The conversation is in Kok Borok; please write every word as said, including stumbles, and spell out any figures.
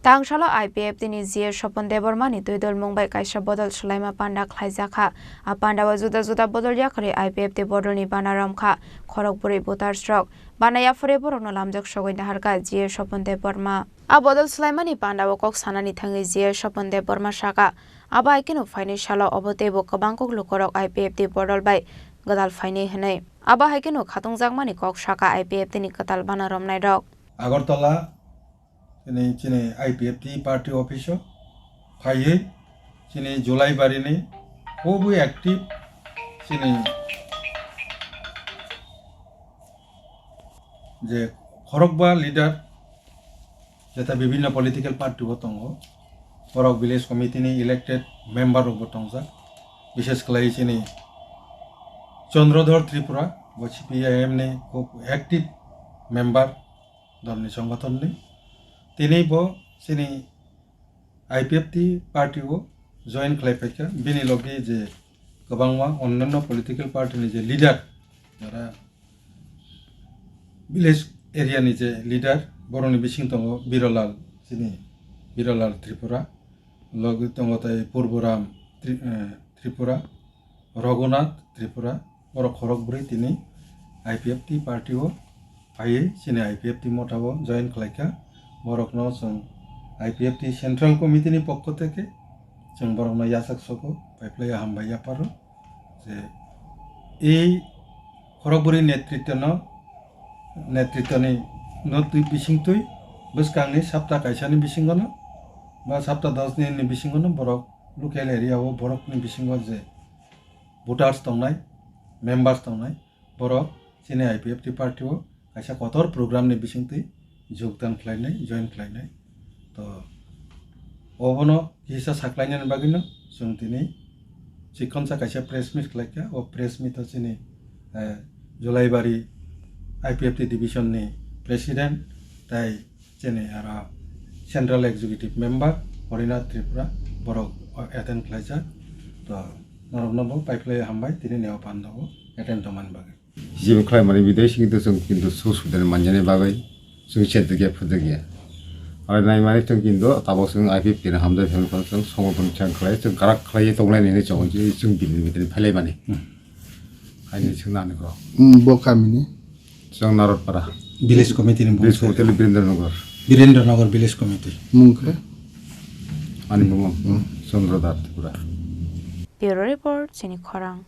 Tangsalo I P F T ni G A Sopon Debbarma ni twi dol mung bai kaisa bodol swlaima panda khlaijakha. A panda o juda juda bodol yakarwi I P F T bodol ni bana romkha. Khorokbwrwi voters rok bana yaphurwi borokno lamjak sogwi naharkha G A Sopon Debbarma. A bodol swlaimani panda o kok sanani thangwi G A Sopon Debbarma saka, abo hai kheno phainai salo obo teibo kwbang kok lukurok I P F T bodol bai gwdal phainai hwnwi. Abo hai kheno khatungjakmani kok saka I P F T ni kwtal bana romnairok. Agartala, chini, chini I P F T party office o phaiwi chini July barini khubui active chini je khorokba leader jeta bibhinno political party bo tongo, borok village committee ni elected member rok bo tongjak, bishes khlai chini Chandradhar Tripura bo C P I M ni khub active member, dol ni songothon ni. Tini bo chini I P F T party o join khlai phaikha, bini logi je kwbangma onnanno political party ni je leader, jara village area ni je leader, borokni bising tongo Birolal, chini Birolal Tripura, logi tongo tei Purboram Tri-, eh, Tripura, Raghunath Tripura, borok khorokbrwi tini I P F T party o phaiwi chini I P F T motha o join khlaikha. Borokno chwng I P F T Central Committee ni pokho theke chwng borokno yachak sogo, paiphlaiya hambai yapharo. Je ei khorokbrwi netritwno, netritwni no twi bisingtwi bwskangni sapta kaisani bisingono ba sapta dos ni bisingono borok local area o borokni bisingo je voters tongnai, members tongnai, borok chini I P F T party o kaisa kotor program ni bisingtwi jogdan khlainai, join khlainai. To obono kisa saklainani bagwino chwng tini chikonsa kaisa press meet khlaikha. O press meet o chini, eh, Julaibari I P F T division ni president tei chini aro Central Executive Member Harinath Tripura borok attend khlaijak. To norokno bo paiphlai hambai tini neo pando o attend tongmani bagwi. Jibw khlai mani bidai sing to chwng kintu sur sudani manjani bagwi chwng chedikya phudikya. Aro nai mani chwng kintu tabok chwng I P F T ni hamjai phaima chwng songorpon chang khlai chwng karak khlai tonglai nini chwng chwng bini bidai phailai mani. Hmm. Haini chwng nani kro. Hmm, bo kamini. Chwng Narodpara. Village committee ni Village bungsa. Committee ni Birendra Nagar. Birendra Nagar Village Committee. Mung khe? Ani bumung. Hmm. Chandra Dar Tripura. Bureau Report, Chini Khorang.